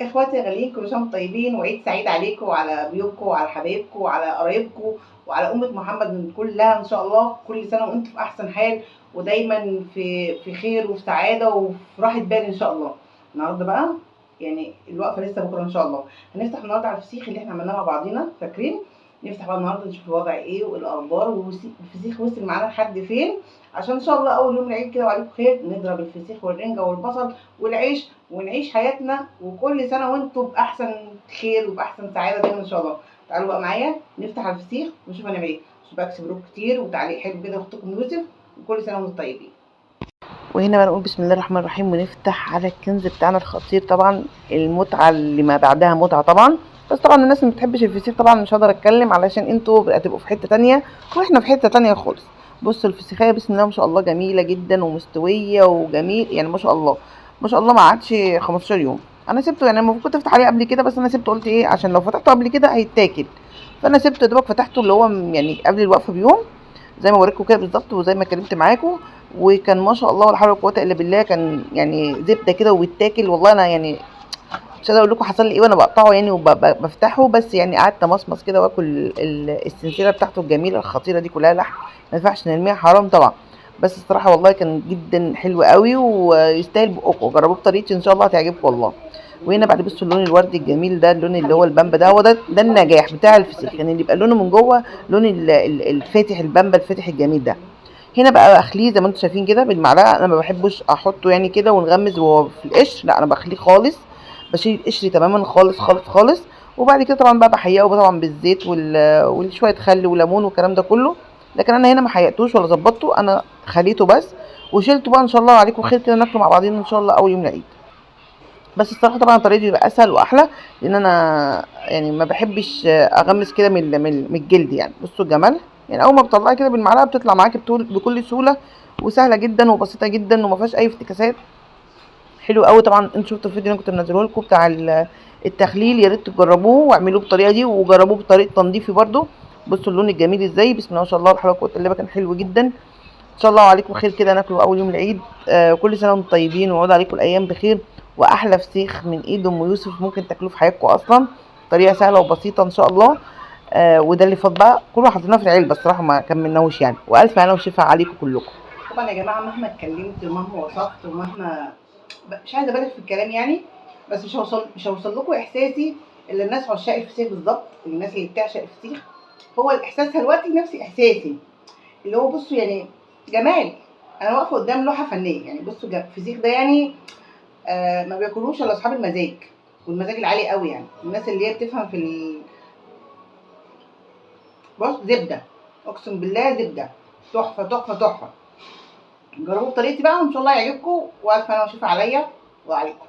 اخواتي الغاليين، كل سنة وانتم طيبين وعيد سعيد عليكم وعلى بيوتكم وعلى حبايبكم وعلى قرايبكم وعلى امه محمد من كلها ان شاء الله. كل سنة وانتم في احسن حال ودايما في خير وفي سعادة وفي راحة بال ان شاء الله. النهارده بقى يعني الوقفة لسه بكره ان شاء الله. هنفتح النهارده على الفسيخ اللي احنا عملناه مع بعضينا، فاكرين؟ نفتح بقى النهارده نشوف الوضع ايه والاخبار والفسيخ وصل معانا لحد فين، عشان ان شاء الله اول يوم العيد كده وعليكم خير نضرب الفسيخ والرنجه والبصل والعيش ونعيش حياتنا. وكل سنة وانتم باحسن خير وباحسن سعادة دايما ان شاء الله. تعالوا بقى معايا نفتح على الفسيخ ونشوف هنعمل ايه. شباك سبروك كتير وتعليق حلو كده اختكم يوسف، وكل سنة وانتم طيبين. وهنا بقى نقول بسم الله الرحمن الرحيم ونفتح على الكنز بتاعنا الخطير. طبعا المتعة اللي ما بعدها متعه طبعا، بس طبعا الناس اللي ما بتحبش الفسيخ طبعا مش هقدر اتكلم علشان انتوا هتبقوا في حتة تانية واحنا في حتة تانية خالص. بصوا الفسيخيه بسم الله ما شاء الله جميلة جدا ومستويه وجميل، يعني ما شاء الله ما شاء الله ما عادش 15 يوم. انا سبته، يعني المفروض كنت افتح عليه قبل كده، بس انا سبته قلت ايه عشان لو فتحته قبل كده هيتاكل، فانا سبته يا دوبك فتحته اللي هو يعني قبل الوقفة بيوم زي ما وريتكم كده بالظبط وزي ما اتكلمت معاكم. وكان ما شاء الله ولا حول ولا قوة الا بالله، كان يعني زبدة كده وبيتاكل. والله انا يعني مش قادرة اقول لكم حصل لي ايه وانا بقطعه يعني وبفتحه، بس يعني قعدت امصمص كده واكل السلسلة بتاعته الجميلة الخطيرة دي، كلها لحم ما ينفعش نرميها حرام طبعا. بس الصراحة والله كان جدا حلو قوي ويستاهل بقكم، جربوه بطريقتي ان شاء الله هتعجبكم والله. وهنا بعد بصوا اللون الوردي الجميل ده، اللون اللي هو البامبا ده، هو ده النجاح بتاع الفسيخ، يعني اللي يبقى لونه من جوه لون الفاتح البامبا الفاتح الجميل ده. هنا بقى اخليه زي ما انتم شايفين كده بالمعلقه، انا ما بحبش احطه يعني كده ونغمز وهو في القشر، لا انا بخليه خالص، بشيل القشر تماما خالص خالص خالص. وبعد كده طبعا بقى بحيقه طبعا بالزيت وشوية خل وليمون والكلام ده كله، لكن انا هنا ما حيقتوش ولا ظبطته، انا خليته بس وشيلته بقى ان شاء الله عليكم خير كده ناكله مع بعضينا ان شاء الله اول يوم العيد. بس الصراحة طبعا طريقتي بيبقى اسهل واحلى، لان انا يعني ما بحبش اغمس كده من الجلد يعني. بصوا الجمال، يعني اول ما بتطلعي كده بالمعلقه بتطلع معاكي بكل سهولة وسهلة جدا وبسيطة جدا وما فيهاش اي افتكاسات، حلو قوي. طبعا انتوا شفتوا الفيديو اللي انا كنت منزله لكم بتاع التخليل، يا ريت تجربوه واعملوه بالطريقة دي وجربوه بطريقة تنظيفي برده. بصوا اللون الجميل ازاي، بسم الله ما شاء الله، الحلاوة قوة اللبن كان حلو جدا. ان شاء الله وعليكم خير كده ناكله اول يوم العيد. كل سنة وانتم طيبين وعود عليكم الايام بخير، واحلى فسيخ من ايد ام يوسف ممكن تاكلوه في حياتكم اصلا، طريقه سهلة وبسيطة ان شاء الله. وده اللي فات بقى كله حطيناه في العلبة الصراحة ما كملناهوش يعني. والف هنا وشفا عليكم كلكم. طبعا يا جماعة مهما اتكلمت ومهما وصفت ومهما مش عايزه ابالغ في الكلام يعني، بس مش هوصل لكم احساسي اللي الناس عشاق الفسيخ بالظبط، الناس اللي بتعشق الفسيخ هو احساسها دلوقتي نفس احساسي، اللي هو بصوا يعني جمال. انا واقفة قدام لوحة فنية يعني. بصوا الفسيخ ده يعني ما بياكلوش الا اصحاب المزاج والمزاج العالي قوي، يعني الناس اللي هي بتفهم في بص زبدة، اقسم بالله زبدة، تحفة تحفة تحفة. جربوه بطريقتي بقى وان شاء الله يعجبكم، والف هنا وشفا عليا وعليكم.